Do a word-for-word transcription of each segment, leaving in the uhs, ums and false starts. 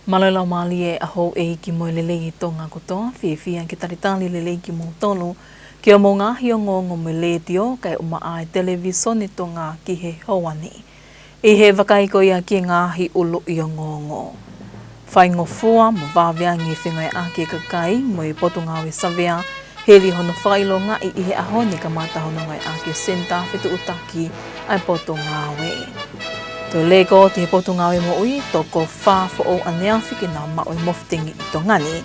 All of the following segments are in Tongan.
Mālō e laumālie ʻa houʻeiki mo e lelei ʻi Tonga kotoa, fiefia ke talitali lelei kimoutolu ki hoʻomou ngaahi ongoongo mei he letiō kae ʻumaʻā e televīsone Tonga ki he houa ni. ʻI he vakai ko ia ki he ngaahi ʻuluʻi ongoongo. Faingofua mo vave ange e fengāueʻaki e kakai mo e Potungāue Savea hili hono fakaʻilongaʻi ʻi he ʻaho ni e kamata hono ngāueʻaki e Senitā Fetuʻutaki ʻa e Potungāue. Toe lēkooti ʻe he Potungāue Moʻui, toko fā foʻou ʻaneafi ke nau maʻu e mofetingi ʻi Tonga ni.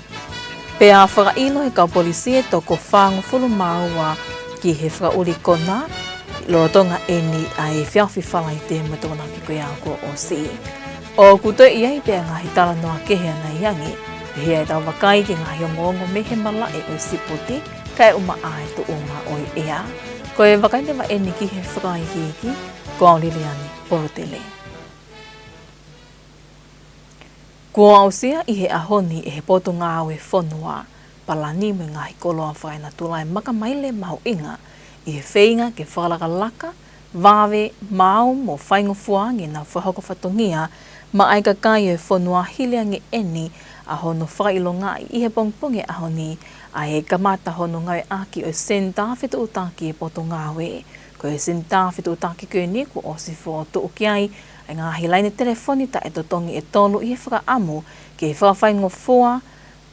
Pea fakaʻilo ʻe he kau polisi e toko fāngofulu mā ua ki he fakaʻuli kona, lolotonga eni ʻa e efiafi Falaite mo e Tokonaki ko ia kuo ʻosi. ʻOku toe ʻi ai pē ʻa e ngaahi talanoa kehe ʻanai ange, pehē ʻetau vakai ki he ngaahi ongoongo mei he malaʻe ʻo e sipoti, kae ʻumaʻā e tuʻunga ʻo e ʻea. Ko e vakai leva eni ki he fakaikiiki, ko au Liliani Polotele. Kuo aʻusia ʻi he ʻaho ni ʻe he Potungāue Fonua, palani mo e ngaahi koloa fakaenatula e makamaile mahuʻinga ʻi he feinga ke fakalakalaka, vave, maau mo faingofua ange ʻenau fakahoko fatongia maʻa e kakai ʻo e fonua hili ange eni ʻa hono fakaʻilongaʻi ʻi he pongipongi ʻo e ʻaho ni ʻa e kamata hono ngāueʻaki ʻo e Senitā Fetuʻutaki e Potungāue. Ko e Senitā Fetuʻutaki ko eni kuo ʻosi fokotuʻu ki ai ʻa e ngaahi laine telefoni taʻetotongi ʻe tolu ʻi he fakaʻamu ke fakafaingofua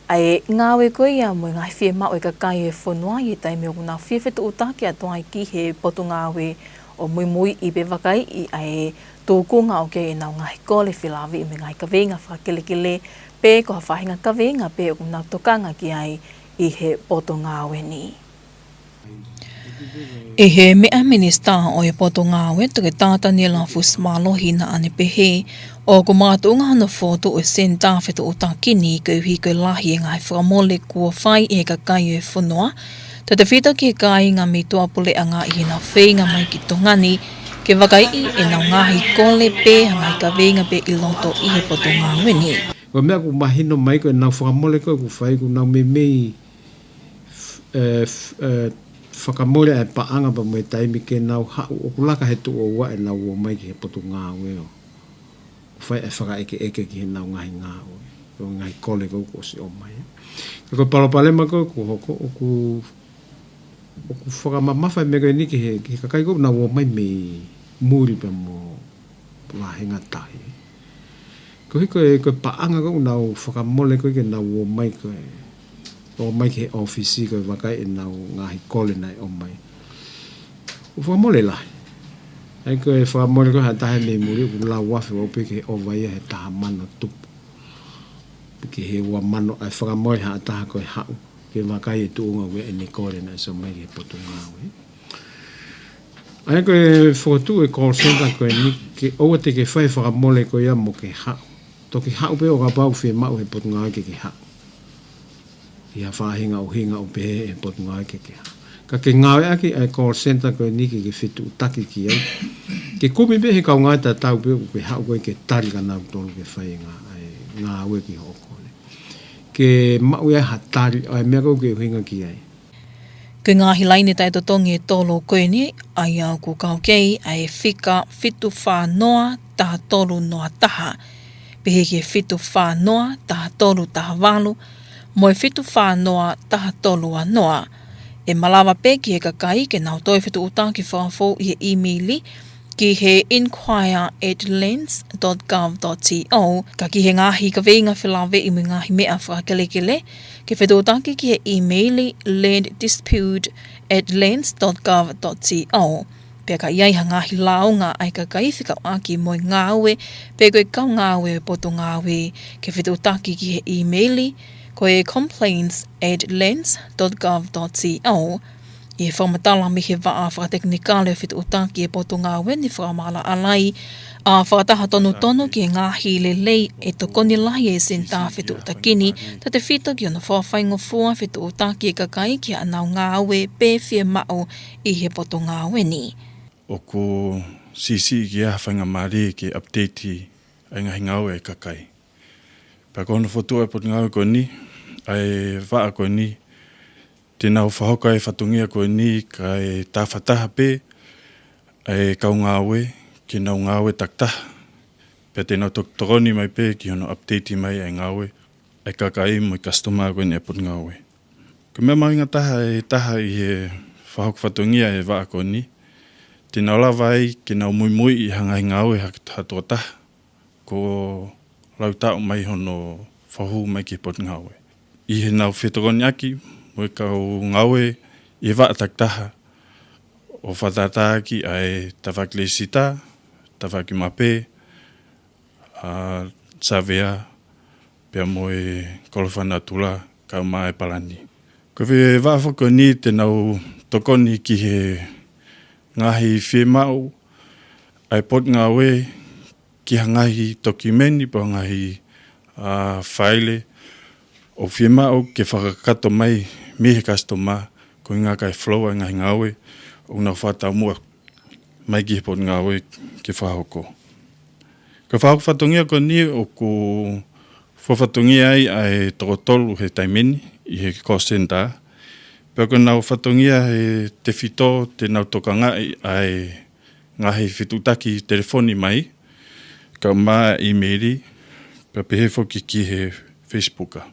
ʻa e ngāue ko ia mo e ngaahi fiemaʻu e kakai ʻo e fonua ʻi he taimi ʻoku nau fie fetuʻutaki atu ai ki he Potungāue, ʻo muimuiʻi pea vakaiʻi ʻa e tūkunga ʻoku ʻi ai ʻenau ngaahi kole felāveʻi mo e ngaahi kaveinga fakakelekele, pe ko ha faʻahinga kaveinga pē ʻoku nau tokanga ki ai ʻi he Potungāue ni. ʻI he meʻa ʻa e Minisitā ʻo e Potungāue, Toketā Taniela Fusimālohi, naʻa ne pehē ʻoku makatuʻunga hono fokotuʻu e Senitā Fetuʻutaki ni koeʻuhi ko e lahi e ngaahi fakamole kuo fai ʻe he kakai ʻo e fonua, tautefito ki he kāinga mei tuʻapuleʻanga ʻi heʻenau feinga mai ki Tonga ni ke vakaiʻi ʻenau ngaahi kole pe ha ngaahi kaveinga pē ʻi loto ʻi he Potungāue ni. Ko e meʻa ʻoku mahino mai ko ʻenau fakamole ko ē ʻoku fai, ʻoku nau meimei f-, ē, f-, ē, fakamole ʻa e paʻanga pea mo e taimi ke nau haʻu, ʻoku laka he tuʻo ua ʻenau ō mai ki he Potungāue ʻo fai e fakaʻekeʻeke ki heʻenau ngaahi ngāue, ʻo e ngaahi kole ko ē kuo ʻosi ō mai. Ka ko e palopalema ko ē ʻoku hoko, ʻoku, ʻoku fakamamafa e meʻa ko eni ki he, ki he kakai ko ē ʻoku nau ō mai mei muli pea mo vāhenga tahi. Koeʻuhi ko e, ko e paʻanga ko ē ʻoku nau fakamole ko ē ke nau ō mai ko ē, ō mai ki he ʻōfisi ko ē vakai ʻenau ngaahi kole naʻe ō mai, ʻoku fakamole lahi. ʻA ia ko e fakamole ko ē ha taha mei muli ʻoku lau afe ʻo aʻu pē ki he ʻova ia he taha mano tupu pe ki he ua mano, ʻa e fakamole ha taha ko e haʻu ke vakai e tuʻunga ʻo ʻene kole naʻe ʻosi ō mai ki he Potungāue. ʻA ia ko e fokotuʻu e call center ko eni ke ʻoua te ke fai fakamole ko ia mo ke haʻu. Toki haʻu pē ʻo kapau ʻoku fiemaʻu ʻe he Potungāue ke ke haʻu ʻi ha faʻahinga ʻuhinga ʻoku pehē ʻe he Potungāue ke ke haʻu. Ka ke ngāueʻaki ʻa e call center ko eni ke ke fetuʻutaki ki ai, ke kumi pē ʻe he kau ngāue tatau pē ʻoku ke haʻu ko ē ke tali kia nautolu ke fai e ngā-, ʻa e ngāue ki hoʻo kole, ke maʻu ia ha tali ʻa e meʻa ko ē ʻoku ke ʻuhinga ki ai. Ko e ngaahi laine taʻetotongi ʻe tolu ko eni, ʻa ia ʻoku kau ki ai ʻa e fika fitu fā noa taha tolu noa taha, pehē ki he fitu fā noa taha tolu taha valu, mo e fitu fā noa taha tolu ua noa. ʻE malava pē ki he kakai ke nau toe fetuʻutaki fakafou ʻi he ʻīmeili ki he inquire at lands dot gov dot T O, ka ki he ngaahi kaveinga felāveʻi mo e ngaahi meʻa fakakelekele, ke fetuʻutaki ki he ʻīmeili land dispute at lands dot gov dot T O. Pea ka ʻi ai ha ngaahi lāunga ʻa e kakai fekauʻaki mo e ngāue, pe ko e kau ngāue ʻo e Potungāue, ke fetuʻutaki ki he ʻīmeili ko e complaints at lands dot gov dot T O. ʻI he fakamatala mei he vaʻa fakatekinikale ʻo e fetuʻutaki ʻa e Potungāue, ne fakamaʻalaʻala ai ʻa Fakataha Tonutonu ki he Ngaahi Lelei ʻe tokoni lahi ʻa e Senitā Fetuʻutaki ni, tautefito ki hono fakafaingofua fetuʻutaki e kakai ki haʻanau ngāue pe fiemaʻu ʻi he Potungāue ni. ʻOku siʻisiʻi ki ai ha faingamālie ke update ʻa e ngaahi ngāue ʻa e kakai. Pea ko hono fokotuʻu ʻa e Potungāue ko eni, ʻa e vaʻa ko eni, te nau fakahoko ʻa e fatongia ko eni kae tafataha pē ʻa e kau ngāue ke nau ngāue takitaha, Pea te nau tok-, tokoni mai pē ki hono update mai ʻa e ngāue ʻa e kakai mo e customer ko eni ʻa e Potungāue. Ko e meʻa mahuʻinga taha ʻe taha ʻi he fakahoko fatongia ʻa e vaʻa ko eni, te nau lava ai ke nau muimui ʻi ha ngaahi ngāue ha, ha tokotaha kuo lau taʻu mai hono fakahū mai ki he Potungāue. ʻI heʻenau fetokoniʻaki mo e kau ngāue ʻi he vaʻa takitaha, ʻo fakatātā ʻaki ʻa e tafaʻaki lēsisita, tafaʻaki mape, ʻa, savea, pea mo e koloa natula, kae ʻumaʻā e palani. Ko e vaʻa foki ko eni te nau tokoni ki he ngaahi fiemaʻu ʻa e Potungāue ki ha ngaahi tokimeni pe ngaahi, ʻa, faile ʻoku fiemaʻu ke fakakakato mai mei he customer, ko e ʻuhinga kae flow ʻa e ngaahi ngāue ʻoku nau fakataumuʻa mai ki he Potungāue ke fakahoko. Ko e fakahoko fatongia ko eni ʻoku fakafatongia ai ʻa e toko tolu he taimi ni ʻi he call center. Pea ko ʻenau fatongia he tefito te nau tokangaʻi ʻa e ngaahi fetuʻutaki telefoni mai, kae ʻumaʻā ʻīmeili, pea pehē foki ki he Facebook.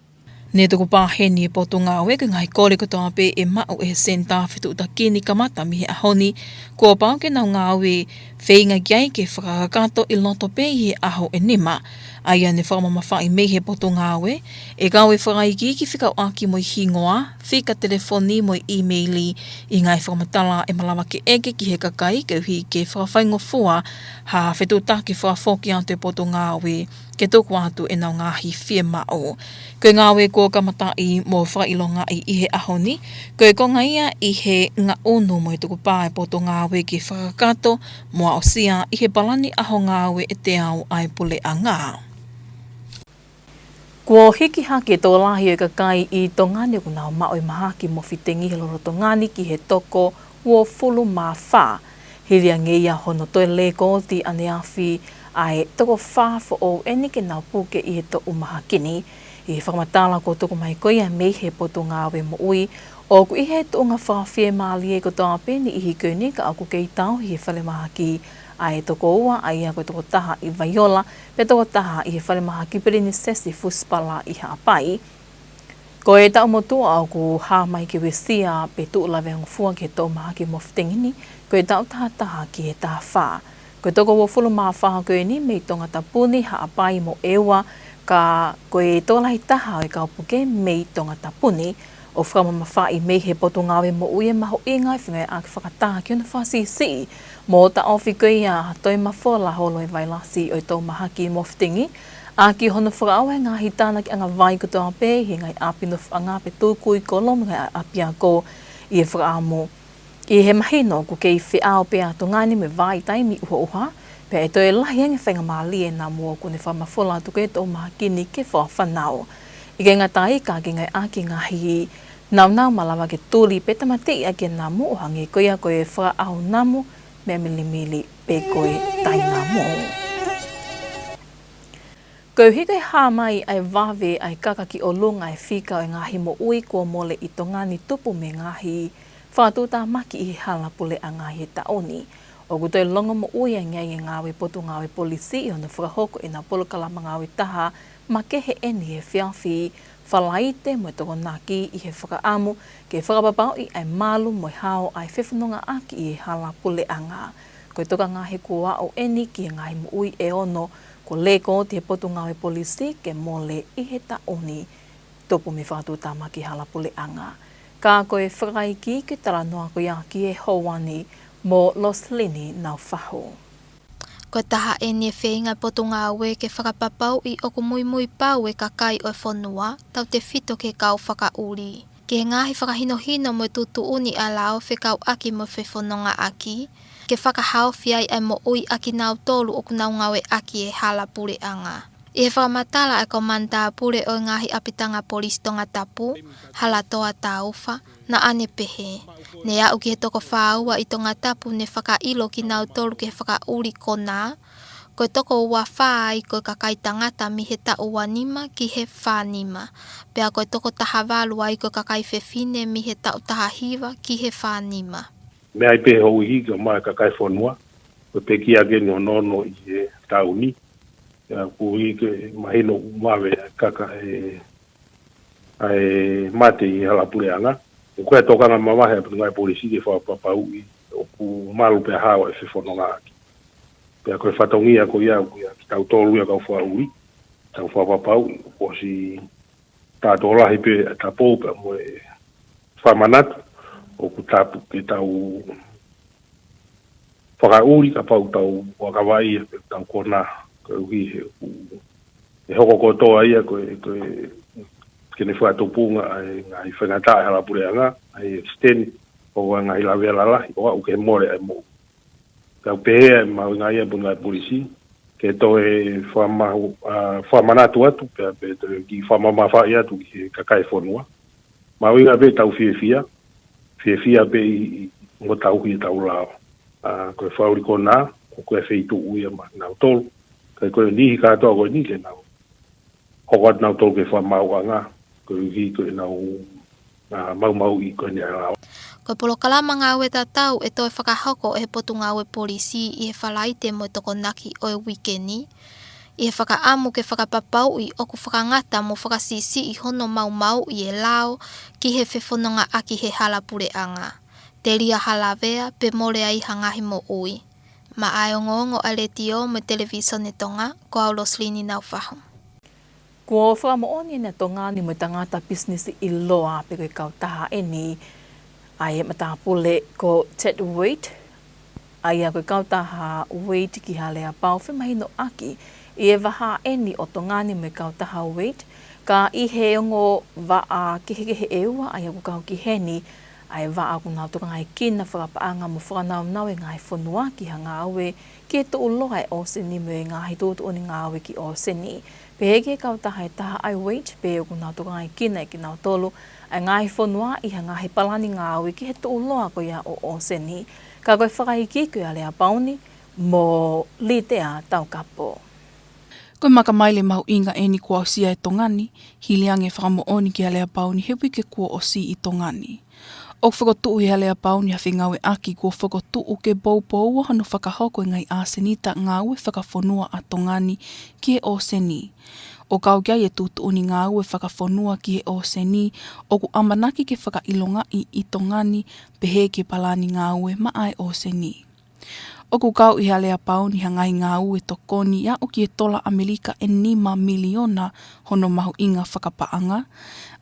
Ne tukupā heni ʻe he Potungāue ko e ngaahi kole kotoa pē ʻe maʻu ʻe he senitā fetuʻutaki ni kamata mei he ʻaho ni, kuo pau ke nau ngāue feinga ki ai ke fakakakato ʻi loto pē ʻi he ʻaho ʻe nima. ʻA ia ne fakamamafaʻi mei he Potungāue ʻe kau e fakaikiiki fekauʻaki mo e hingoa, fika telefoni mo e ʻīmeili ʻi he ngaahi fakamatala ʻe malava ke ʻeke ki he kakai koeʻuhi ke fakafaingofua ha fetuʻutaki fakafoki atu ʻa e Potungāue ke tuku atu ʻenau ngaahi fiemaʻu. Ko e ngāue kuo kamataʻi mo fakaʻilongaʻi ʻi he ʻaho ni, ko e konga ia ʻi he ngaʻunu mo e tukupā ʻa e Potungāue ke fakakakato mo aʻusia ʻi he palani ʻaho ngāue ʻe teau ʻa e puleʻanga. Kuo hiki hake e tokolahi ʻo e kakai ʻi Tonga ni ʻoku nau maʻu e mahaki mofitengi he lolotonga ni ki he toko uofulu mā fā. Hili ange ia hono toe lēkooti ʻaneafi ʻa e toko fā foʻou eni ke nau puke ʻi he toʻu mahaki ni. ʻI he fakamatala kuo tuku mai ko ia mei he Potungāue Moʻui, ʻoku ʻi he tuʻunga fakafiemālie kotoa pē e niʻihi ko eni ka ʻoku kei tauhi ʻe he falemahaki ʻa e toko ua, ʻa ia ko e tokotaha ʻi Vaiola, pea tokotaha ʻi he falemahaki Pilinisesi Fusipala ʻi Haʻapai. Ko e taʻu motuʻa ʻoku hā mai ke uesia pe tuʻu lavengofua ki he toʻu mahaki mofitengi ni, ko e taʻu taha taha ki he taha fā. Ko e toko uofulu mā fā ko eni mei Tongatapu ni, Haʻapai mo ʻEua, ka ko e tokolahi taha ʻo e kau puke mei Tongatapu ni. ʻOku fakamamafaʻi mei he Potungāue Moʻui e mahuʻinga e fengāueʻaki fakataha ki hono fakasiʻisiʻi mo taʻofi ko ia ha toe mafola holo e vailasi ʻo e toʻu mahaki mofitengi, ʻaki hono fakaʻauha e ngaahi tānaki ʻanga vai kotoa pē ʻi he ngaahi ʻapi nofoʻanga pe tukui kolo mo e ngaahi ʻapiako, ʻi he fakaʻamu ʻi he mahino ʻoku kei feʻao pē ʻa Tonga ni mo e vahaʻa taimi ʻuhoʻuha, pea ʻe toe lahi ange e faingamālie ʻe namu ʻoku ne fakamafola atu ko ia e toʻu mahaki ni ke fakafanau. ʻIkai ngata ai, ka ke ngāueʻaki e ngaahi naunau malava ke tuli pe tāmateʻi ʻaki e namu, ʻo hangē ko ia ko e fakaʻau namu, meʻa milimili pe ko e tainamu. Koeʻuhi ko e hā mai ʻa e vave ʻa e kaka ki ʻolunga e fika ʻo e ngaahi moʻui kuo mole ʻi Tonga ni tupu mei he ngaahi fakatuʻutāmaki ʻi he hala puleʻanga ʻi he taʻu ni, ʻoku toe longomoʻui ange ai e ngāue ʻa e Potungāue Polisi ʻi hono fakahoko ʻenau polokalama ngāue taha makehe ʻeni he efiafi Falaite mo e Tokonaki, ʻi he fakaʻamu ke fakapapauʻi ʻa e malu mo e hao ʻa e fefonongaʻaki ʻi he hala puleʻanga. Ko e tokanga he kuo aʻu ʻeni ki he ngaahi moʻui ʻe ono kuo lēkooti ʻe he Potungāue Polisi ke mole ʻi he taʻu ni, tupu mei he fakatuʻutāmaki hala puleʻanga. Ka ko e fakaikiiki talanoa ko ia ki he houa ni mo Loselini Naufahu. Ko e taha ʻeni e feinga ʻa e Potungāue ke fakapapauʻi ʻoku muimui pau e kakai ʻo e fonua, tautefito ki he kau fakaʻuli, ki he ngaahi fakahinohino mo e tuʻutuʻuni ʻa e lao fekauʻaki mo e fefonongaʻaki, ke fakahaofi ai ʻa e moʻui ʻa kinautolu ʻoku nau ngāueʻaki e hala puleʻanga. ʻI he fakamatala ʻa e Komanitā Pule ʻo e ngaahi ʻapitanga polisi Tongatapu, Halatoa Taufa, naʻa ne pehē, ne aʻu ki he toko fā ua ʻi Tongatapu ne fakaʻilo kinautolu ki he fakaʻuli konā, ko e toko ua fā ai ko e kakai tangata mei he taʻu ua nima ki he fā nima, pea ko e toko taha valu ai ko e kakai fefine mei he taʻu taha hiva ki he fā nima. Meʻa ai pē hoʻo hiki mai e kakai fonua, ko e pekia ke ne onoono ʻi he taʻu ni. ʻIa, ʻoku ʻikai ke mahino ʻoku mavahe ʻa e kaka ʻe, ʻa e mate ʻi he hala puleʻanga. ʻOku ʻi ai e tokanga mavahe ʻa e potungāue polisi ke fakapapauʻi ʻoku malu pea hao e fefonongaʻaki. Pea ko e fatongia ko ia, ko ia kitautolu ia kau fakaʻuli, tau fakapapauʻi ʻoku ʻosi taʻetokolahi pē ʻa e tapou pea mo e fakamanatu ʻoku tapu ke tau fakaʻuli kapau tau vakavaʻe ia pe tau konā, koeʻuhi he ʻoku, ʻe hoko kotoa ia ko e, ko e, ke ne fakatupunga ʻa e ngaahi faingataʻa ʻa e hala puleʻanga, ʻa e extend ʻo e ngaahi lavea lalahi, ʻo aʻu ke mole ʻa e moʻui. Tau pehē ʻe mahuʻinga ia e potungāue polisi ke toe fakamahu-, ʻa, fakamanatu atu, pea, pea toe kiʻi fakamamafaʻi atu ki he kakai fonua. Mahuʻinga pē tau fiefia, fiefia pē ʻi, ʻi, mo tauhi ʻetau lao. ʻA, ko e fakaʻuli konā, ko e feituʻu ia maʻanautolu. Ka ko e niʻihi kātoa ko eni ke nau hoko atu nautolu ki he fakamaauʻanga, koeʻuhi ko ʻenau, ʻa, maumauʻi ko eni ʻa e lao. Ko e polokalama ngāue tatau ʻe toe fakahoko ʻe he potungāue polisi ʻi he Falaite mo e Tokonaki ʻo e uike ni, ʻi he fakaʻamu ke fakapapauʻi ʻoku fakangata mo fakasiʻisiʻi hono maumauʻi e lao ki he fefonongaʻaki he hala puleʻanga, telia ha lavea pe mole ai ha ngaahi moʻui. Maʻa e ongoongo ʻa e Letiō mo e Televīsone Tonga, ko au Loselini Naufahu. Kuo fakamoʻoni ʻeni ʻa Tonga ni mo e tangata pisinisi ʻiloa pe ko e kautaha ʻeni ʻa e matāpule ko Ted Waite, ʻa ia ko e kautaha Waite ki he aleapau femahinoʻaki ʻi he vahaʻa ʻeni ʻo Tonga ni mo e kautaha Waite, ka ʻi he ongo vaʻa kehekehe ʻe ua ʻa ia ʻoku kau ki heni, ʻa e vaʻa ʻoku nau tokangaekina fakapaʻanga mo fakanaunau e ngaahi fonua ki ha ngāue ki he tuʻuloa e ʻōseni mo e ngaahi tuʻutuʻuni ngāue ki ʻōseni. Pehē ki he kautaha ʻe taha ʻa e Waite pe ʻoku nau tokangaekina ʻe kinautolu ʻa e ngaahi fonua ʻi ha ngaahi palani ngāue ki he tuʻuloa ko ia ʻo ʻōseni. Ka ko e fakaikiiki ʻo e aleapau ni mo Litea Taukapo. Ko e makamaile mahuʻinga ʻeni kuo aʻusia ʻe Tonga ni, hili ange e fakamoʻoni ki he aleapau ni he uike kuo ʻosi ʻi Tonga ni. ʻOku fokotuʻu ʻe he aleapau ni ha fengāueʻaki kuo fokotuʻu ke poupoua hono fakahoko e ngaahi ʻāsenita ngāue fakafonua ʻa Tonga ni ki he ʻōseni. ʻOku kau ki ai e tuʻutuʻuni ngāue fakafonua ki he ʻōseni ʻoku ʻamanaki ke fakaʻilongaʻi ʻi Tonga ni, pehē ki he palani ngāue maʻa e ʻōseni. ʻOku kau ʻi he aleapau ni ha ngaahi ngāue tokoni ʻe aʻu ki he tola ʻAmelika ʻe nima miliona hono mahuʻinga fakapaʻanga,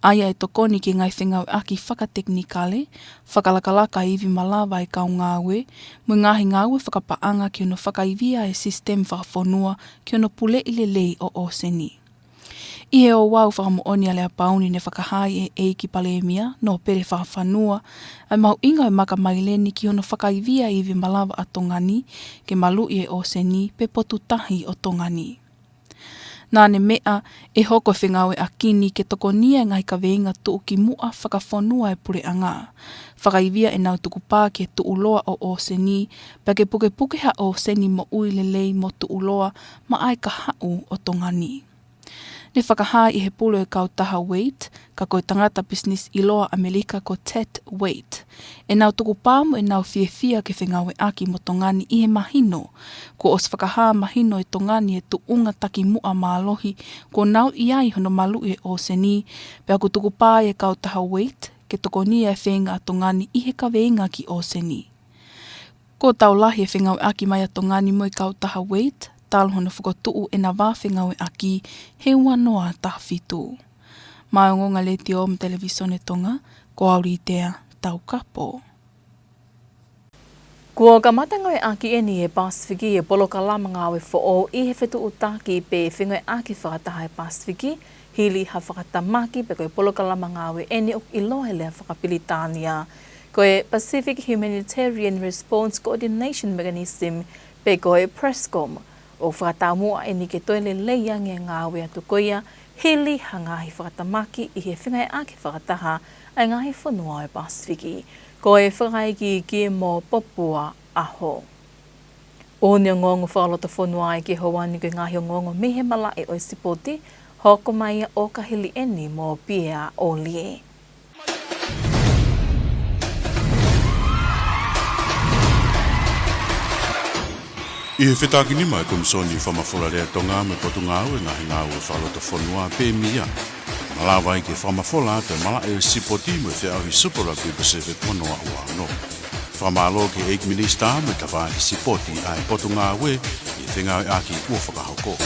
ʻa ia ʻe tokoni ki he ngaahi fengāueʻaki fakatekinikale, fakalakalaka e ivi malava ʻa e kau ngāue, mo e ngaahi ngāue fakapaʻanga ki hono fakaivia e sisitemi fakafonua ki hono puleʻi lelei ʻo ʻōseni. ʻI he ouau fakamoʻoni ʻa e aleapau ni, ne fakahā ʻe he ʻEiki Palēmia, Nōpele Fakafanua, ʻa e mahuʻinga ʻo e makamaile ni ki hono fakaivia e ivi malava ʻa Tonga ni ke maluʻi e ʻōseni pe potu tahi ʻo Tonga ni. Naʻa ne meʻa ʻe hoko e fengāueʻaki ni ke tokonia e ngaahi kaveinga tuʻukimuʻa fakafonua ʻa e puleʻanga, fakaivia ʻenau tukupā ki he tuʻuloa ʻo ʻōseni, pea ke pukepuke ha ʻōseni moʻui lelei mo tuʻuloa maʻa e kahaʻu ʻo Tonga ni. Ne fakahā ʻe he pule ʻo e kautaha Waite, ka ko e tangata pisinisi ʻiloa ʻAmelika ko Ted Waite, ʻenau tukupā mo ʻenau fiefia ki he fengāueʻaki mo Tonga ni ʻi he mahino kuo ʻosi fakahā mahino ʻe Tonga ni e tuʻunga takimuʻa mālohi kuo nau ʻi ai hono maluʻi e ʻōseni, pea ʻoku tukupā ʻa e kautaha Waite ke tokonia e feinga ʻa Tonga ni ʻi he kaveinga ki ʻōseni. Kuo tau lahi e fengāueʻaki mai ʻa Tonga ni mo e kautaha Waite, talu hono fokotuʻu ʻena vā fengāueʻaki he ua noa taha fitu. Maʻa e ongoongo ʻa e Letiō mo e Televīsone Tonga, ko au Litea Taukapo. Kuo kamata ngāueʻaki ʻeni ʻe he Pasifiki e polokalama ngāue foʻou ʻi he fetuʻutaki pe fengāueʻaki fakataha ʻa e Pasifiki, hili ha fakatamaki pe ko e polokalama ngāue ʻeni ʻoku ʻiloa he lea fakapilitānia ko e Pacific Humanitarian Response Coordination Mechanism, pe ko e PRESCOM, ʻo fakataumuʻa ʻeni ke toe lelei ange e ngāue atu ko ia, hili ha ngaahi fakatamaki ʻi he fengāueʻaki fakataha ʻa e ngaahi fonua ʻo e Pasifiki. Ko e fakaikiiki mo Popua ʻAho. ʻOku ne ongoongo fakalotofonua ai ke hoko ʻeni ko e ngaahi ongoongo mei he malaʻe ʻo e sipoti, hoko mai ʻa ʻOka Hiliʻeni mo Pia ʻOlie. ʻI he fetākinima ʻa e Komisoni Fakamafola Lea Tonga mo e Potungāue Ngaahi Ngāue Fakalotofonua pe mia, malava ai ke fakamafola atu e malaʻe ʻo e sipoti mo e feʻauhi Super Rugby Pacific ua noa ua ono. Fakamālō ki he ʻEiki Minisitā mo e tafaʻaki sipoti ʻa e Potungāue ʻi he fengāueʻaki kuo fakahoko.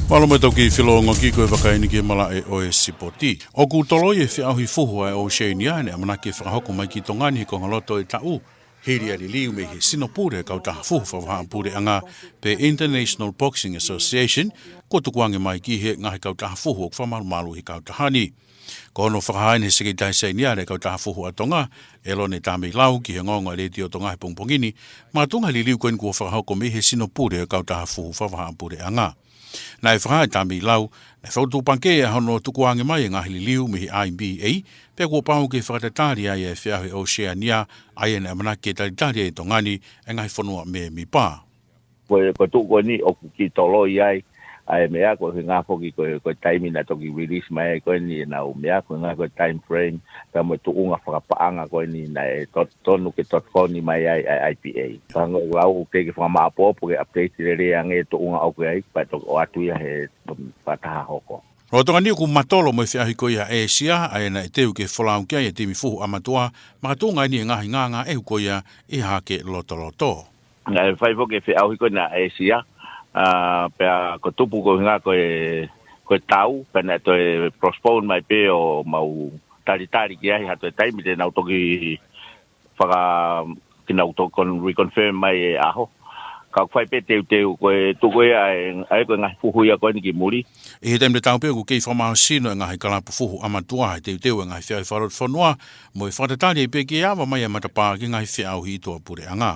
Mālō mo e toki felōngoaki ko e vakai eni ki he malaʻe ʻo e sipoti. ʻOku toloi e feʻauhi fuhu ʻa e Oceania naʻe ʻamanaki ke fakahoko mai ki Tonga ni he konga loto ʻo e taʻu, hili ʻa e liliu mei he sino pule ʻo e Kautaha Fuhu Fakavahaʻapuleʻanga pe International Boxing Association, kuo tukuange mai ki he ngaahi kautaha fuhu ʻoku fakamalumalu ʻi he kautaha ni. Ko hono fakahā eni ʻe he Sekelitali Seniale ʻo e Kautaha Fuhu ʻa Tonga, ʻElone Tameilau, ki he ongoongo ʻa e Letiō Tonga he pongipongi ni, makatuʻunga he liliu ko eni kuo fakahoko mei he sino pule ʻo e Kautaha Fuhu Fakavahaʻapuleʻanga. Naʻe fakahā ʻe Tameilau, naʻe fakatuʻupakē ʻa hono tukuange mai e ngaahi liliu mei he I B A, pea kuo pau ke fakatatali ai e feʻauhi Oceania, ʻa ia naʻe ʻamanaki ke talitali ai ʻe Tonga ni e ngaahi fonua mēmipa. Ko e, ko e tuʻu ko eni ʻoku kiʻi toloi ai ʻa e meʻa, ko e ʻuhinga foki ko e, ko e taimi naʻe toki release mai ai ko eni ʻenau meʻa, ko e ʻuhinga ko e time frame, pea mo e tuʻunga fakapaʻanga ko eni naʻe to-, tonu ke tokoni mai ai ʻa e I B A. Pea hangē ko e lau, ʻoku teʻeki ke fakamaʻopoʻopo ke update lelei ange e tuʻunga ʻoku ʻi ai, pea toki ʻoatu ia he, um, fakataha hoko. Lolotonga ni ʻoku matolo mo e feʻauhi ko ia ʻa ʻĒsia, ʻa ia naʻe teu ke folau ki ai e timi fuhu ʻa Matua, makatuʻunga eni he ngaahi ngāngāʻehu ko ia ʻi Hahake Lotoloto. Naʻe fai foki e feʻauhi ko ena ʻa ʻĒsia, ʻa, pea ko e tupu ko e ʻuhinga ko e, ko e tau, pea naʻe toe postpone mai pē ʻo mau talitali ki ai ha toe taimi te nau toki faka-, ke nau toki con-, reconfirm mai e ʻaho. Ka ʻoku fai pē teuteu ko e tuʻu ko ia ʻa e, ʻa e ko e ngaahi fuhu ia ko eni ki muli. ʻI he taimi tatau pē ʻoku kei fakamālohisino e ngaahi kalapu fuhu ʻa Matua he teuteu e ngaahi feʻauhi fakalotofonua, mo e fakatatali ai pē ke ava mai e matapā ki he ngaahi feʻauhi ʻi tuʻapuleʻanga.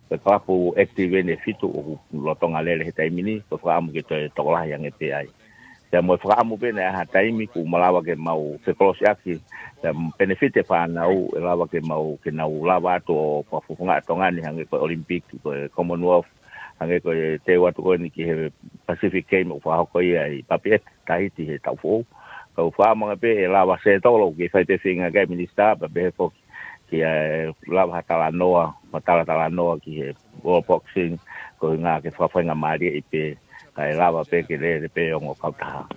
Ko e kalapu active eni ʻe fitu ʻoku lolotonga lele he taimi ni, ko e fakaʻamu ke toe tokolahi ange pē ai. Pea mo e fakaʻamu pē naʻe ʻi ai ha taimi kuo malava ke mau fekolosiʻaki, pea mo e benefit e fānau, ʻe lava ke mau, ke nau lava atu ʻo fakafofonga ʻa Tonga ni hangē ko e Olympic, ko e Commonwealth, hangē ko e teu atu ko eni ki he Pacific Game ʻoku fakahoko ia ʻi Papeʻete, Tahiti he taʻu foʻou. Ka ʻoku fakaʻamu ange pē ʻe lava settle, ʻoku kei fai pē feinga ki ai e Minisitā, pea pehē foki ke, ʻe, lava ha talanoa, ha talatalanoa ki he World Boxing, ko e ʻuhinga ke fakafaingamālieʻi pē, kae lava pē ke lele pē ongo kautaha.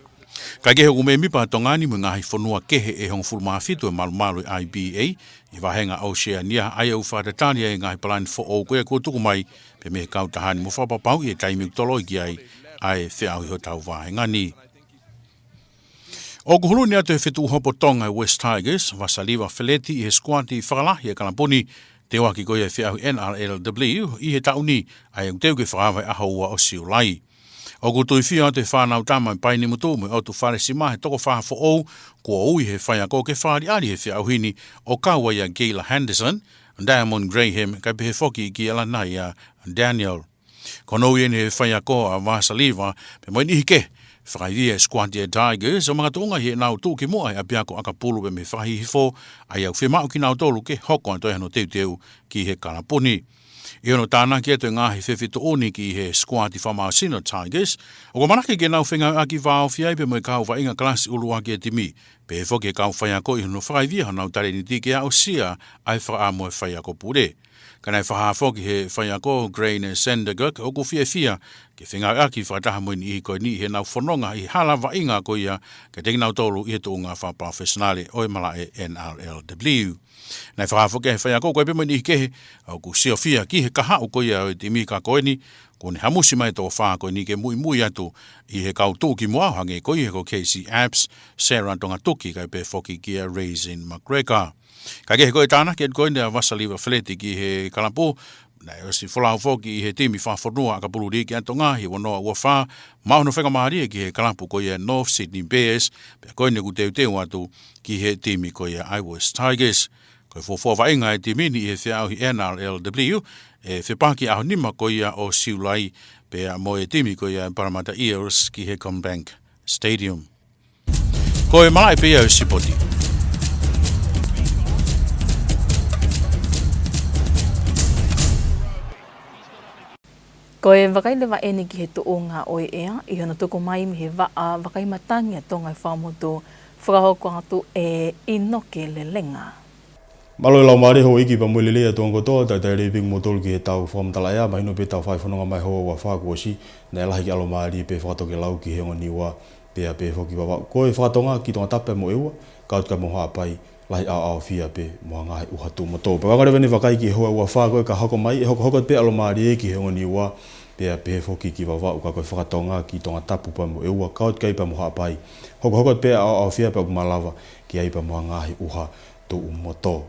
Kaekehe ʻoku mēmipa ʻa Tonga ni mo e ngaahi fonua kehe ʻe hongofulu mā fitu e malumalu ʻo e I B A, ʻi he vahenga Oceania, ʻa ia ʻoku fakatatali ai e ngaahi palani foʻou ko ia kuo tuku mai pē mei he kautaha ni mo fakapapauʻi e taimi ʻoku toloi ki ai ʻa e feʻauhi hotau vahenga ni. ʻOku huluni atu he fetuʻu hopo Tonga e West Tigers, Vasaliva Feleti ʻi he sikuati fakalahi e kalapu ni, teuaki ko ia e feʻauhi N R L W ʻi he taʻu ni, ʻa ia ʻoku teu ke fakaava he ʻaho ua ʻo Siulai. ʻOku tuifio atu e fānau tama ʻo e Painimutu mo e ʻOtu Falesima he toko fā foʻou, kuo ui he faiako ke fakaʻaliʻali he feʻauhi ni ʻo kau ai ʻa Kayla Henderson, Diamond Graham, kae pehē foki kia Lanaia Daniel. Ko hono ui eni he faiako ʻa Vasaliva, pea mo e niʻihi kehe, fakaivia e sikuati ʻa e Tigers, ʻo makatuʻunga ʻi heʻenau tuʻukimuʻa he ʻapiako ʻakapulu pea mo e fakahihifo, ʻa ia ʻoku fiemaʻu kinautolu ke hoko atu ai hono teuteu ki he kalapu ni. ʻI hono tānaki atu e ngaahi fefetuʻuni ki he sikuati fakamālohisino Tigers, ʻoku ʻamanaki ke nau fengāueʻaki vāofi ai pea mo e kau vaʻinga kalasi ʻuluaki e timi, pehē foki e kau faiako ʻi hono fakaivia honau talēniti ke aʻusia ʻa e fakaʻamu e faiako pule. Ka naʻe fakahā foki he faiako Grainne Sandergaard ʻoku fiefia ke fengāueʻaki fakataha mo e niʻihi ko eni ʻi heʻenau fononga ʻi he hala vaʻinga ko ia kiate kinautolu ʻi he tuʻunga fakapalofesinale ʻo e malaʻe N R L W. Naʻe fakahā foki ʻe he faiako ko ia pea mo e niʻihi kehe ʻoku siofia ki he kahaʻu ko ia ʻo e timi ka ko eni, kuo ne hamusi mai e toko fā ko eni ke muimui atu ʻi he kau tuʻukimuʻa hangē ko ia ko Casey Apps, Sarah Tongatuki kae pehē foki kia Raisin McGregor. Kaekehe ko e tānaki atu ko eni ʻa Vasaliva Feleti ki he kalapu, naʻe ʻosi folau foki ʻi he timi fakafonua ʻakapulu liiki ʻa Tonga he ua noa ua fā, maʻu hono faingamālie ki he kalapu ko ia North Sydney Bears, pea ko eni ʻoku teuteu atu ki he timi ko ia ʻa e West Tigers. Ko e fuofua vaʻinga e timi ni ʻi he feʻauhi N R L W, ʻe fepaki ʻaho nima ko ia ʻo Siulai, pea mo e timi ko ia Parramatta Eels ki he CommBank Stadium. Ko e malaʻe pē ia ʻo e sipoti. Ko e vakai leva eni ki he tuʻunga ʻo e ʻea, ʻi hono tuku mai mei he vaʻa vakai matangi ʻa Tonga ʻi Fuaʻamotu, fakahoko atu ʻe ʻInoke Lelenga. Mālō e laumālie houʻeiki pea mo e lelei ʻa Tonga kotoa, talitali lelei pē kimoutolu ki heʻetau fakamatala ʻea, mahino pē ʻetau fai fononga mai houa ua fā kuo ʻosi, naʻe lahi ke ʻalomālie pē fakatokelau ki he ongo Niua, pea pehē foki ki Vavaʻu. Ko e fakatonga ki Tongatapu pea mo ʻEua, kau atu ki ai mo Haʻapai, lahi ʻaoʻaofia pē mo ha ngaahi ʻuha tuʻu mo tō. Pea ka leva eni e vakai ki he houa ua fā ko ē ka hoko mai, ʻe hokohoko pē ʻalomālie ki he ongo Niua, pea pehē foki ki Vavaʻu, ka ko e fakatonga ki Tongatapu pea mo ʻEua, kau atu ki ai pea mo Haʻapai, hokohoko pē ʻaoʻaofia pea ʻoku malava ke ʻi ai pea mo ha ngaahi ʻuha tuʻu mo tō.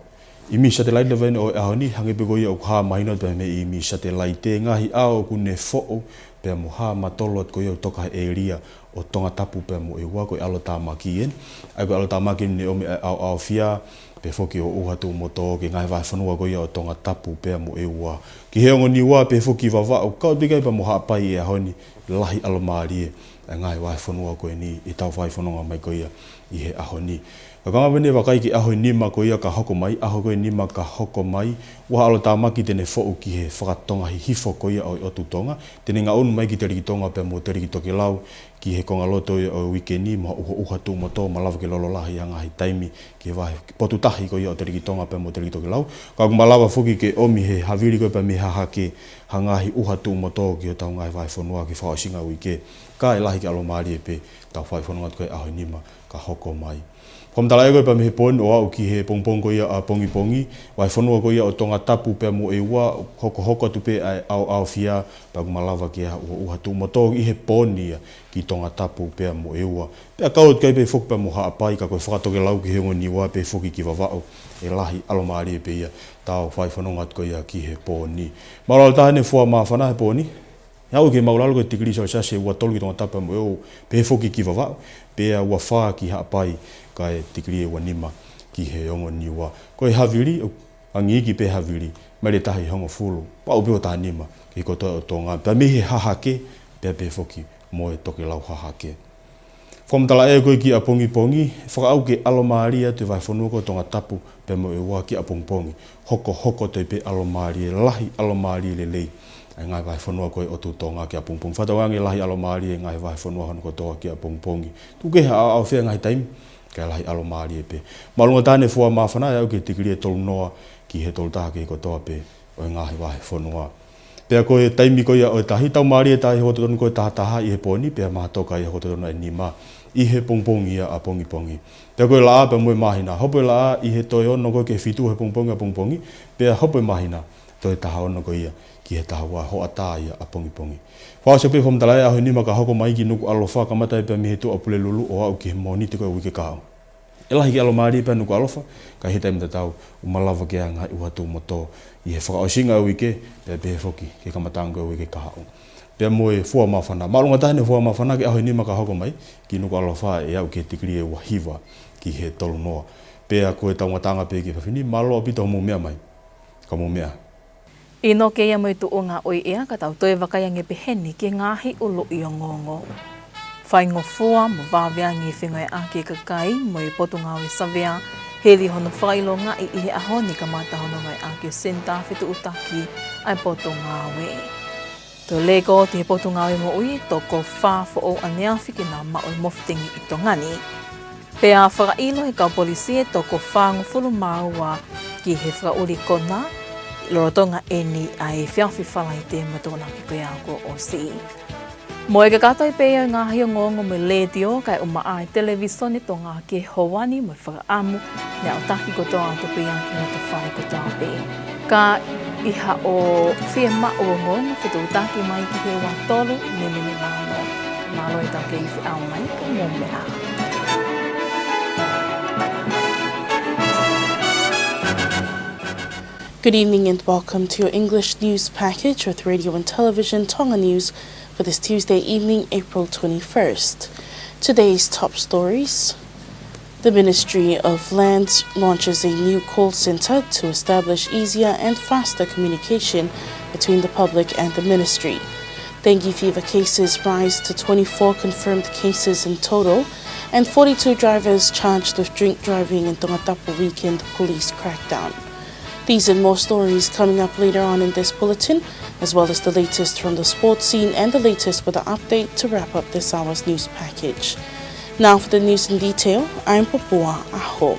ʻImi satelaite leva eni ʻo e ʻaho ni, hangē pē ko ia ʻoku hā mahino atu pē mei he ʻimi satelaite, ngaahi ʻao ʻoku ne foʻu, pea mo hā matolo atu ko ia ʻoku toka he ʻēlia ʻo Tongatapu pea mo ʻEua, ko e ʻalotāmaki eni. ʻA ia ko e ʻalotāmaki eni ne ʻomi ʻa e ʻaoʻaofia, pehē foki ʻo ʻuha tuʻu mo tō ki he ngaahi vahefonua ko ia ʻo Tongatapu pea mo ʻEua. Ki he ongo Niua pehē foki Vavaʻu, kau atu ki ai pea mo Haʻapai he ʻaho ni, lahi ʻalomālie ʻa e ngaahi vahefonua ko eni ʻi heʻetau fai fononga mai ko ia ʻi he ʻaho ni. Ka ko e anga eni e vakai ki he ʻaho ʻe nima ko ia ka hoko mai, ʻaho ko ē ʻe nima ka hoko mai, ʻuha ʻalotāmaki te ne foʻu ki he fakatonga hihifo ko ia ʻo e ʻotu Tonga, te ne ngaʻunu mai ki Telekitonga pea mo Telekitokelau, ki he kongaloto ia ʻo e uike ni, mo ha ʻuha, ʻuha tuʻu mo tō, malava ke lolo lahi ʻi ha ngaahi taimi ki he vahe potu tahi ko ia ʻo Telekitonga pea mo Telekitokelau. Ka ʻoku malava foki ke ʻomi he havili ko ē pea mei he hahake ha ngaahi ʻuha tuʻu mo tō ki hotau ngaahi vahefonua ki he fakaʻosinga ʻo e uike. Kae lahi ke ʻalomālie pē ʻetau fai fononga atu ko ē he ʻaho ʻe nima ka hoko mai. Fakamatala ʻea ko ē pea mei he pō ni ʻo aʻu ki he pongipongi ko ia ʻapongipongi, vahefonua ko ia ʻo Tongatapu pea mo ʻEua, hokohoko atu pē ʻa e ʻaoʻaofia, pea ʻoku malava ke ʻi ai ha ʻuha, ʻuha tuʻu mo tō ʻi he pō ni ia ki Tongatapu pea mo ʻEua. Pea kau atu ki ai pē foki pea mo Haʻapai, ka ko e fakatokelau ki he ongo Niua pehē foki ki Vavaʻu, ʻe lahi ʻalomālie pē ia ʻetau fai fononga atu ko ia ki he pō ni. Mālō ʻaupito eni e fua māfana he pō ni. ʻE aʻu ki he māʻulalo ko e tikilī selesiasi ʻe ua tolu ki Tongatapu pea mo ʻEua, pehē foki ki Vavaʻu, pea ua fā ki Haʻapai, kae tikilī ʻe ua nima ki he ongo Niua. Ko e havili, ʻoku angi iiki pē havili, maile taha ʻi he hongofulu, pea ʻoku pē ʻo taha nima ki he kotoa ʻo Tonga, pea mei he hahake, pea pehē foki mo e tokelau hahake. Fakamatala ʻea ko ē ki ʻapongipongi, fakaʻau ke ʻalomālie atu e vahefonua ko Tongatapu pea mo ʻEua ki ʻapongipongi. Hokohoko atu pē ʻalomālie, lahi ʻalomālie lelei ʻa e ngaahi vahefonua ko ē ʻo ʻotu Tonga ki ʻapongipongi. Fakatauange lahi ʻalomālie e ngaahi vahefonua hono kotoa ki ʻapongipongi. Tuku kehe ha ʻaoʻaofia he ngaahi taimi, kae lahi ʻalomālie pē. Māʻolunga taha eni e fua māfana, ʻe aʻu ki he tikilī ʻe tolu noa ki he tolu taha ki he kotoa pē ʻo e ngaahi vahefonua. Pea ko e taimi ko ia ʻo e tahi, tau mālie taha ʻi he hoko totonu ko ē tahataha ʻi he pō ni, pea mahatoka ʻi he hoko totonu ʻe nima ʻi he pongipongi ia ʻapongipongi. Pea ko e laʻā pea mo e māhina, hopo e laʻā ʻi he toe ono ko ē ki he fitu he pongipongi ʻapongipongi, pea hopo e māhina toe taha ono ko ia ki he taha ua, hoʻatā ia ʻapongipongi. Fakaʻosi pē fakamatala ʻea he ʻaho ʻe nima ka hoko mai ki Nukuʻalofa, kamata pē mei he Tuʻapulelulu ʻo aʻu ki he Mōnite ko ē uike kahaʻu. ʻE lahi ke ʻalomālie pē ʻa Nukuʻalofa, ka ʻi he taimi tatau, ʻoku malava ke ʻi ai ha ngaahi ʻuha tuʻu mo tō ʻi he fakaʻosinga ʻo e uike, pea pehē foki ki he kamataʻanga ʻo e uike kahaʻu. Pea mo e fua māfana. Māʻolunga taha eni e fua māfana ki he ʻaho ʻe nima ka hoko mai ki Nukuʻalofa, ʻe aʻu ki he tikilī ʻe ua hiva ki he tolu noa. Pea ko ʻetau ngataʻanga pē ki he efiafi ni, mālō ʻaupito hoʻomou meʻa mai. Ka mou meʻa. ʻInoke ia mo e tuʻunga ʻo e ʻea, ka tau toe vakai ange pē heni ki he ngaahi ʻuluʻi ongoongo. Faingofua mo vave ange e fengāueʻaki ʻa e kakai mo e Potungāue Savea, hili hono fakaʻilongaʻi ʻi he ʻaho ni kamata hono ngāueʻaki ʻo e Senitā Fetuʻutaki ʻa e Potungāue. Toe lēkooti ʻe he Potungāue Moʻui, toko fā foʻou ʻaneafi ke nau maʻu e mofetingi ʻi Tonga ni. Pea fakaʻilo ʻe he kau polisi e toko fāngofulu mā ua ki he fakaʻuli kona, lolotonga eni ʻa e efiafi Falaite mo e Tokonaki ko ia kuo ʻosi. Mo e kakato ai pē ia ʻo e ngaahi ongoongo mei he Letiō, kae ʻumaʻā e Televīsone Tonga ki he houa ni, mo e fakaʻamu, ne aʻutaki kotoa atu pē ia ki he loto fale kotoa pē. Ka ʻi haʻo fiemaʻu ongoongo, fetuʻutaki mai ki he ua tolu nima nima ono. Mālō e tau kei feʻao mai, ka mou meʻa. Good evening and welcome to your English news package with Radio and Television Tonga News for this Tuesday evening, April twenty-first. Today's top stories. The Ministry of Lands launches a new call centre to establish easier and faster communication between the public and the ministry. Dengue fever cases rise to twenty-four confirmed cases in total, and forty-two drivers charged with drink driving in Tongatapu weakened police crackdown. These and more stories coming up later on in this bulletin, as well as the latest from the sports scene and the latest weather update to wrap up this hour's news package. Now for the news in detail, I'm Papua Aho.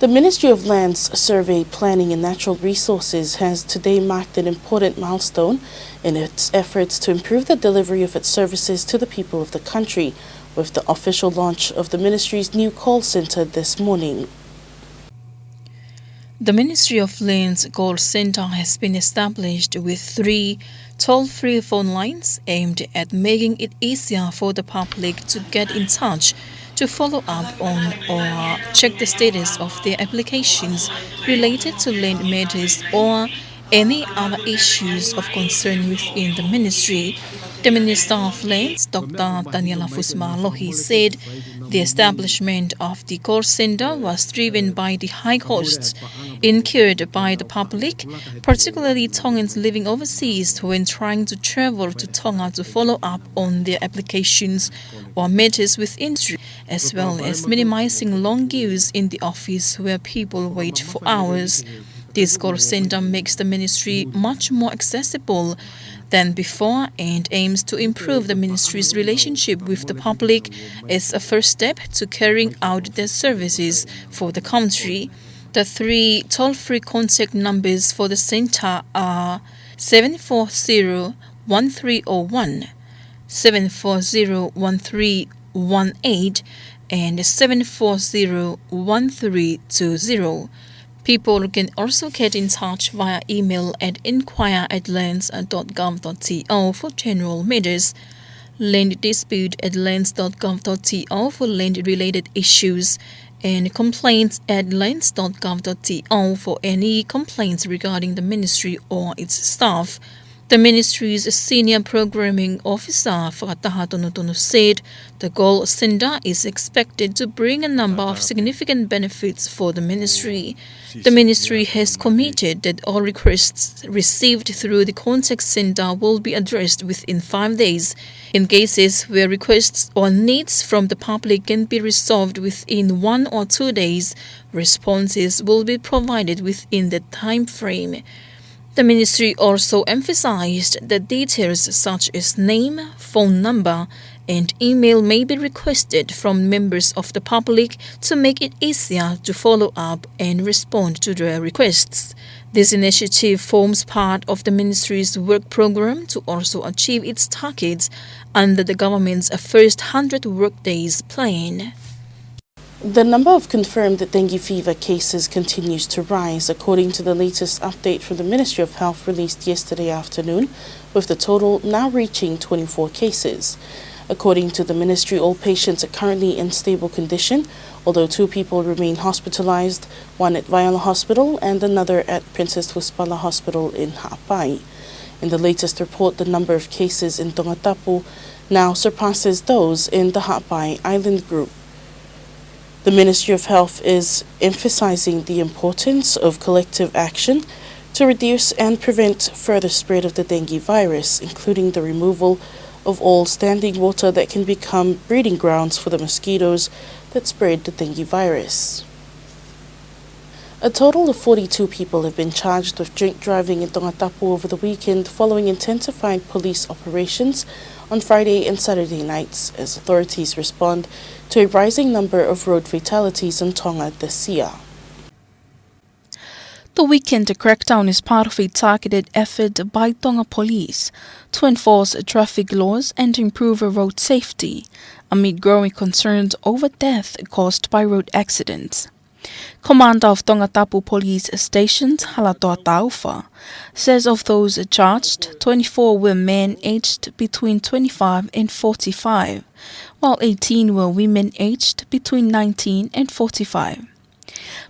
The Ministry of Lands, Survey, Planning and Natural Resources has today marked an important milestone in its efforts to improve the delivery of its services to the people of the country, with the official launch of the ministry's new call centre this morning. The Ministry of Lands Call Centre has been established with three toll-free phone lines aimed at making it easier for the public to get in touch to follow up on or check the status of their applications related to land matters or any other issues of concern within the ministry. The Minister of Lands, Doctor Taniela Fusimālohi, said the establishment of the call centre was driven by the high costs incurred by the public, particularly Tongans living overseas, when trying to travel to Tonga to follow up on their applications or matters with industry, as well as minimizing long queues in the office where people wait for hours. This call centre makes the ministry much more accessible than before and aims to improve the ministry's relationship with the public as a first step to carrying out their services for the country. The three toll-free contact numbers for the centre are seven four zero one three oh one, seven four zero one three one eight, and seven four zero one three two zero. People can also get in touch via email at inquire at lands dot gov dot T O for general matters, land dispute at lands dot gov dot T O for land-related issues, and complaints at lands dot gov dot T O for any complaints regarding the ministry or its staff. The ministry's Senior Programming Officer, Fakataha Tonutonu, said the call centre is expected to bring a number of significant benefits for the ministry. The ministry has committed that all requests received through the contact centre will be addressed within five days. In cases where requests or needs from the public can be resolved within one or two days, responses will be provided within the time frame. The ministry also emphasized that details such as name, phone number, and email may be requested from members of the public to make it easier to follow up and respond to their requests. This initiative forms part of the ministry's work program to also achieve its targets under the government's first hundred workdays plan. The number of confirmed dengue fever cases continues to rise, according to the latest update from the Ministry of Health released yesterday afternoon, with the total now reaching twenty-four cases. According to the ministry, all patients are currently in stable condition, although two people remain hospitalized, one at Vaiala Hospital and another at Princess Tuisipala Hospital in Haʻapai. In the latest report, the number of cases in Tongatapu now surpasses those in the Haʻapai Island Group. The Ministry of Health is emphasizing the importance of collective action to reduce and prevent further spread of the dengue virus, including the removal of all standing water that can become breeding grounds for the mosquitoes that spread the dengue virus. A total of forty-two people have been charged with drink driving in Tongatapu over the weekend following intensified police operations on Friday and Saturday nights as authorities respond to a rising number of road fatalities in Tonga this year. The weekend crackdown is part of a targeted effort by Tonga Police to enforce traffic laws and improve road safety amid growing concerns over death caused by road accidents. Commander of Tongatapu Police Station, Halatoa Taufa, says of those charged, twenty-four were men aged between twenty-five and forty-five, while eighteen were women aged between nineteen and forty-five.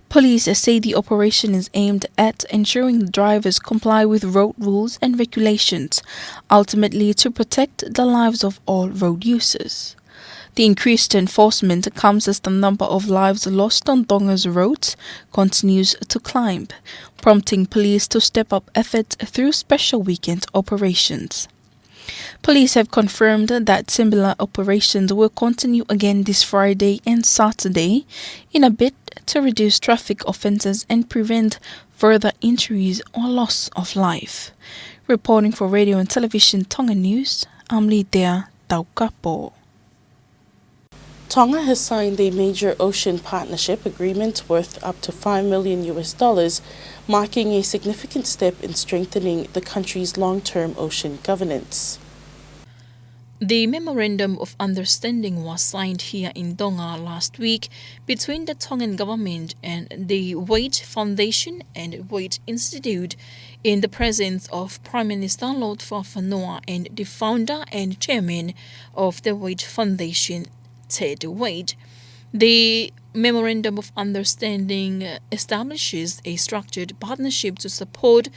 Police say the operation is aimed at ensuring drivers comply with road rules and regulations, ultimately to protect the lives of all road users. The increased enforcement comes as the number of lives lost on Tonga's roads continues to climb, prompting police to step up efforts through special weekend operations. Police have confirmed that similar operations will continue again this Friday and Saturday in a bid to reduce traffic offences and prevent further injuries or loss of life. Reporting for Radio and Television Tonga News, I'm Litea Taukapo. Tonga has signed a major ocean partnership agreement worth up to five million U S dollars, marking a significant step in strengthening the country's long-term ocean governance. The Memorandum of Understanding was signed here in Tonga last week between the Tongan government and the Waite Foundation and Waite Institute in the presence of Prime Minister Lord Fakafanua and the founder and chairman of the Waite Foundation, Ted Waite. The Memorandum of Understanding establishes a structured partnership to support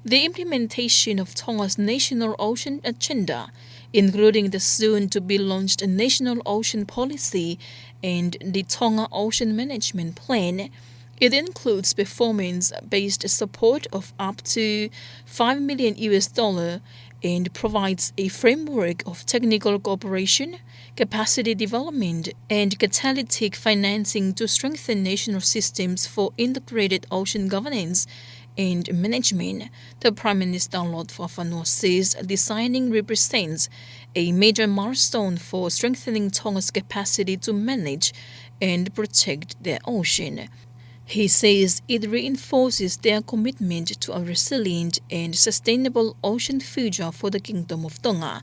the implementation of Tonga's national ocean agenda, including the soon-to-be-launched National Ocean Policy and the Tonga Ocean Management Plan. It includes performance-based support of up to five million U S dollar and provides a framework of technical cooperation, capacity development, and catalytic financing to strengthen national systems for integrated ocean governance and management. The Prime Minister Lord Fakafanua says the signing represents a major milestone for strengthening Tonga's capacity to manage and protect the ocean. He says it reinforces their commitment to a resilient and sustainable ocean future for the Kingdom of Tonga.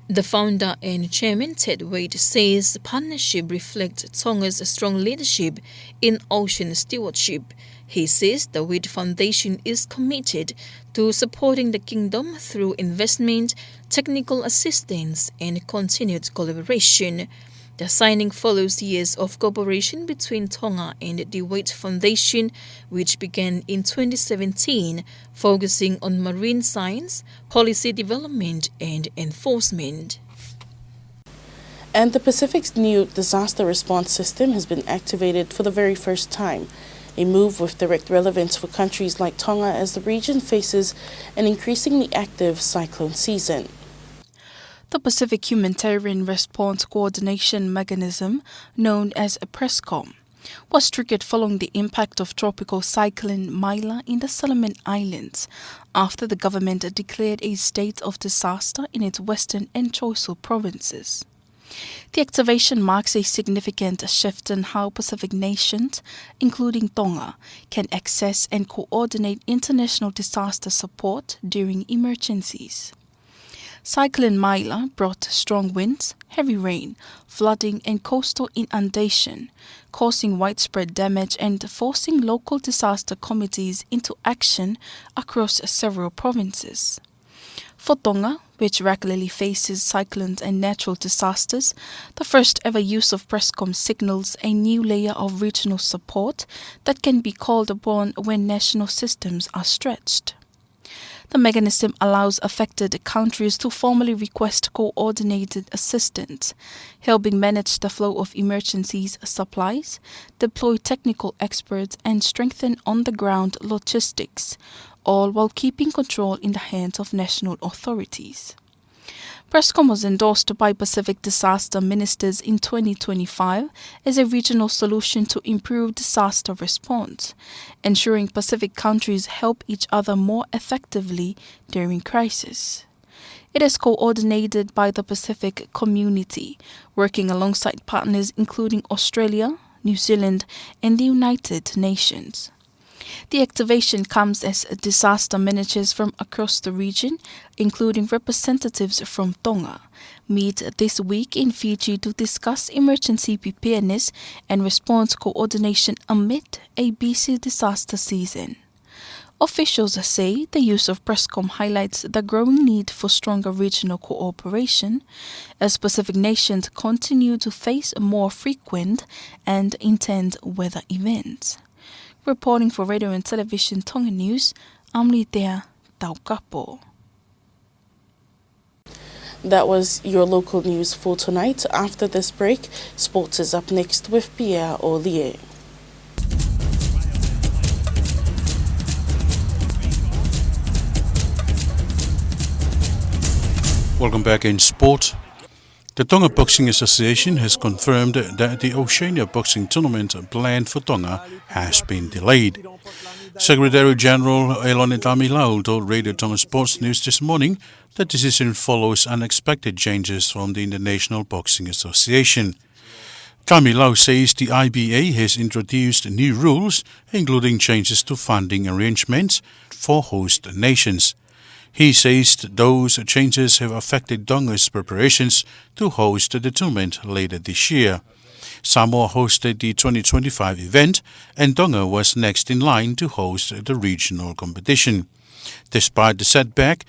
The founder and chairman, Ted Waite, says the partnership reflects Tonga's strong leadership in ocean stewardship. He says the Waite Foundation is committed to supporting the kingdom through investment, technical assistance, and continued collaboration. The signing follows years of cooperation between Tonga and the Waite Foundation, which began in twenty seventeen, focusing on marine science, policy development, and enforcement. And the Pacific's new disaster response system has been activated for the very first time, a move with direct relevance for countries like Tonga as the region faces an increasingly active cyclone season. The Pacific Humanitarian Response Coordination Mechanism, known as PRESCOM, was triggered following the impact of Tropical Cyclone Maila in the Solomon Islands, after the government declared a state of disaster in its western and choiceul provinces. The activation marks a significant shift in how Pacific nations, including Tonga, can access and coordinate international disaster support during emergencies. Cyclone Maila brought strong winds, heavy rain, flooding, and coastal inundation, causing widespread damage and forcing local disaster committees into action across several provinces. For Tonga, which regularly faces cyclones and natural disasters, the first ever use of PRESCOM signals a new layer of regional support that can be called upon when national systems are stretched. The mechanism allows affected countries to formally request coordinated assistance, helping manage the flow of emergencies supplies, deploy technical experts, and strengthen on-the-ground logistics, all while keeping control in the hands of national authorities. PRESCOM was endorsed by Pacific disaster ministers in twenty twenty-five as a regional solution to improve disaster response, ensuring Pacific countries help each other more effectively during crisis. It is coordinated by the Pacific Community, working alongside partners including Australia, New Zealand, and the United Nations. The activation comes as disaster managers from across the region, including representatives from Tonga, meet this week in Fiji to discuss emergency preparedness and response coordination amid a busy disaster season. Officials say the use of PRESCOM highlights the growing need for stronger regional cooperation as Pacific nations continue to face more frequent and intense weather events. Reporting for Radio and Television Tonga News, I'm Litea Taukapo. That was your local news for tonight. After this break, sports is up next with Pierre Olie. Welcome back in sport. The Tonga Boxing Association has confirmed that the Oceania Boxing Tournament planned for Tonga has been delayed. Secretary General Elone Tamilau told Radio Tonga Sports News this morning the decision follows unexpected changes from the International Boxing Association. Tamilau says the I B A has introduced new rules, including changes to funding arrangements for host nations. He says those changes have affected Tonga's preparations to host the tournament later this year. Samoa hosted the twenty twenty-five event, and Tonga was next in line to host the regional competition. Despite the setback,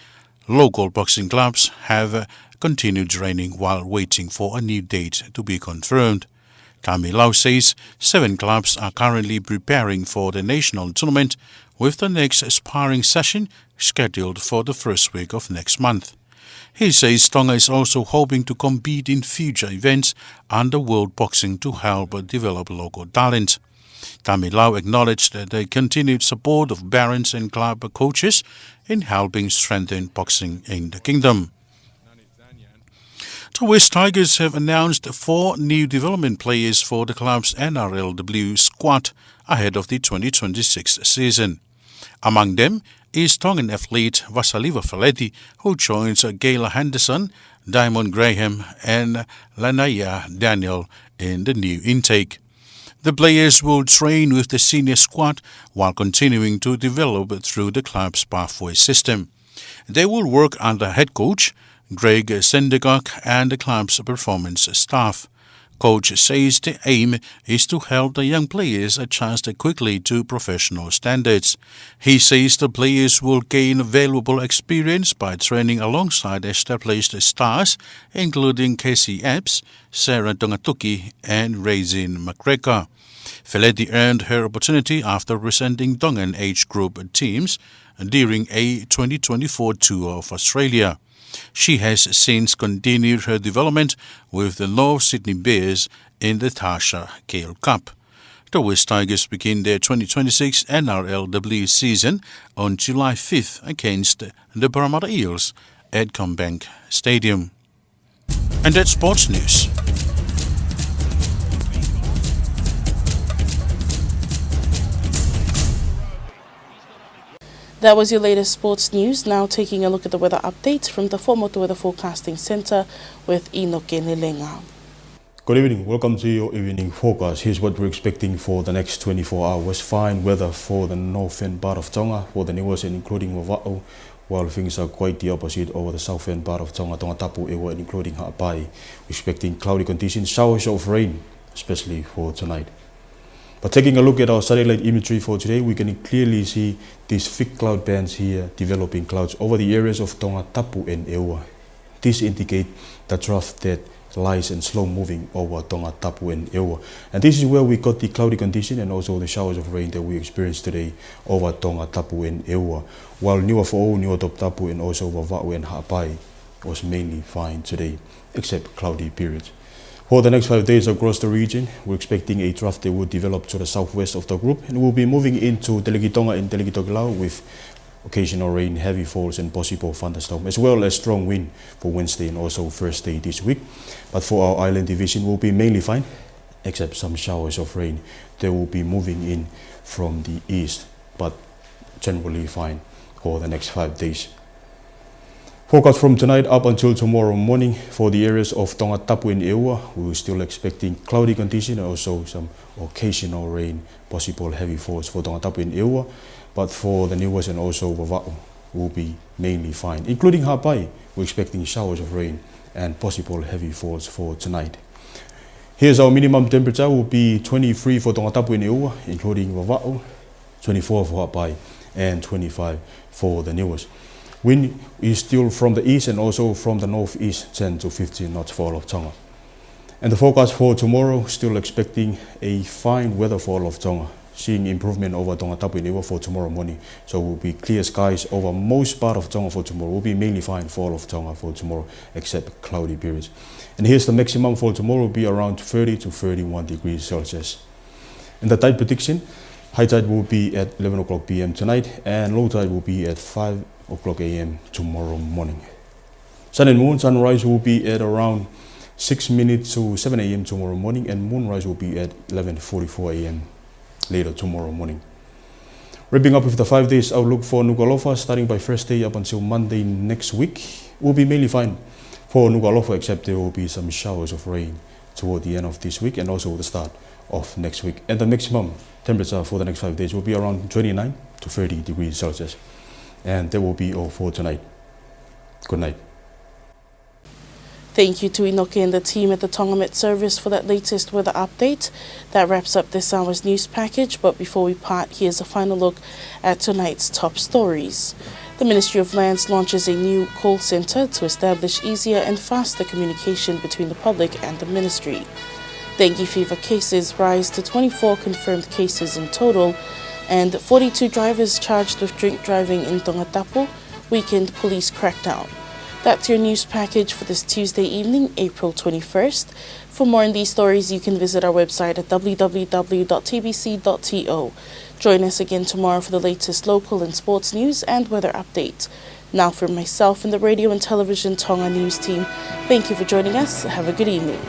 local boxing clubs have, uh, continued training while waiting for a new date to be confirmed. Tamilau says seven clubs are currently preparing for the national tournament, with the next sparring session scheduled for the first week of next month. He says Tonga is also hoping to compete in future events under World Boxing to help develop local talent. Tamilau acknowledged the continued support of parents and club coaches in helping strengthen boxing in the kingdom. The West Tigers have announced four new development players for the club's N R L W squad ahead of the twenty twenty-six season. Among them is Tongan athlete Vasaliva Feleti, who joins Kayla Henderson, Diamond Graham, and Lanaia Daniel in the new intake. The players will train with the senior squad while continuing to develop through the club's pathway system. They will work under head coach Greg Sendergak and the club's performance staff. Coach says the aim is to help the young players adjust quickly to professional standards. He says the players will gain valuable experience by training alongside established stars, including Casey Epps, Sarah Tongatuki, and Raisin McGregor. Feleti earned her opportunity after representing Tongan age group teams during a twenty twenty-four tour of Australia. She has since continued her development with the North Sydney Bears in the Tarsha Gale Cup. The West Tigers begin their twenty twenty-six N R L W season on July fifth against the Parramatta Eels at CommBank Stadium. And that's sports news. That was your latest sports news. Now taking a look at the weather update from the Fuaʻamotu Weather Forecasting Centre with Inoke Lelenga. Good evening. Welcome to your evening forecast. Here's what we're expecting for the next twenty-four hours. Fine weather for the northern part of Tonga, for the Niuas and including Vavaʻu, while things are quite the opposite over the southern part of Tonga, Tongatapu, ʻEua, and including Haʻapai. We're expecting cloudy conditions, showers of rain, especially for tonight. But taking a look at our satellite imagery for today, we can clearly see these thick cloud bands here developing clouds over the areas of Tongatapu and ʻEua. This indicate the trough that lies and slow moving over Tongatapu and ʻEua. And this is where we got the cloudy condition and also the showers of rain that we experienced today over Tongatapu and ʻEua. While Niuafoʻou, Niuatoputapu, and also Vavaʻu and Haʻapai was mainly fine today, except cloudy periods. For the next five days across the region, we're expecting a trough that will develop to the southwest of the group and will be moving into Telekitonga and Telekitokelau with occasional rain, heavy falls, and possible thunderstorm, as well as strong wind for Wednesday and also Thursday this week. But for our island division, will be mainly fine, except some showers of rain. They will be moving in from the east, but generally fine for the next five days. Forecast from tonight up until tomorrow morning for the areas of Tongatapu and ʻEua, we're still expecting cloudy condition and also some occasional rain, possible heavy falls for Tongatapu and ʻEua. But for the Niuas and also Vavaʻu, will be mainly fine, including Haʻapai. We're expecting showers of rain and possible heavy falls for tonight. Here's our minimum temperature, will be twenty-three for Tongatapu and ʻEua, including Vavaʻu, twenty-four for Haʻapai, and twenty-five for the Niuas. Wind is still from the east and also from the northeast, ten to fifteen knots for all of Tonga. And the forecast for tomorrow, still expecting a fine weather for all of Tonga, seeing improvement over Tongatapu and ʻEua for tomorrow morning. So will be clear skies over most part of Tonga for tomorrow. Will be mainly fine for all of Tonga for tomorrow, except cloudy periods. And here's the maximum for tomorrow, will be around thirty to thirty-one degrees Celsius. And the tide prediction, high tide will be at eleven o'clock P M tonight, and low tide will be at five o'clock A M tomorrow morning. Sun and moon, sunrise will be at around six minutes to seven a m tomorrow morning, and moonrise will be at eleven forty-four a m later tomorrow morning. Wrapping up with the five days outlook for Nukuʻalofa, starting by Thursday up until Monday next week, will be mainly fine for Nukuʻalofa, except there will be some showers of rain toward the end of this week and also the start of next week. And the maximum temperature for the next five days will be around twenty-nine to thirty degrees Celsius. And that will be all for tonight. Good night. Thank you to Inoke and the team at the Tonga Met Service for that latest weather update. That wraps up this hour's news package, but before we part, here's a final look at tonight's top stories. The Ministry of Lands launches a new call center to establish easier and faster communication between the public and the ministry. Dengue fever cases rise to twenty-four confirmed cases in total, and forty-two drivers charged with drink driving in Tongatapu, weekend police crackdown. That's your news package for this Tuesday evening, April twenty-first. For more on these stories, you can visit our website at w w w dot t b c dot t o. Join us again tomorrow for the latest local and sports news and weather update. Now, for myself and the Radio and Television Tonga News team, thank you for joining us. Have a good evening.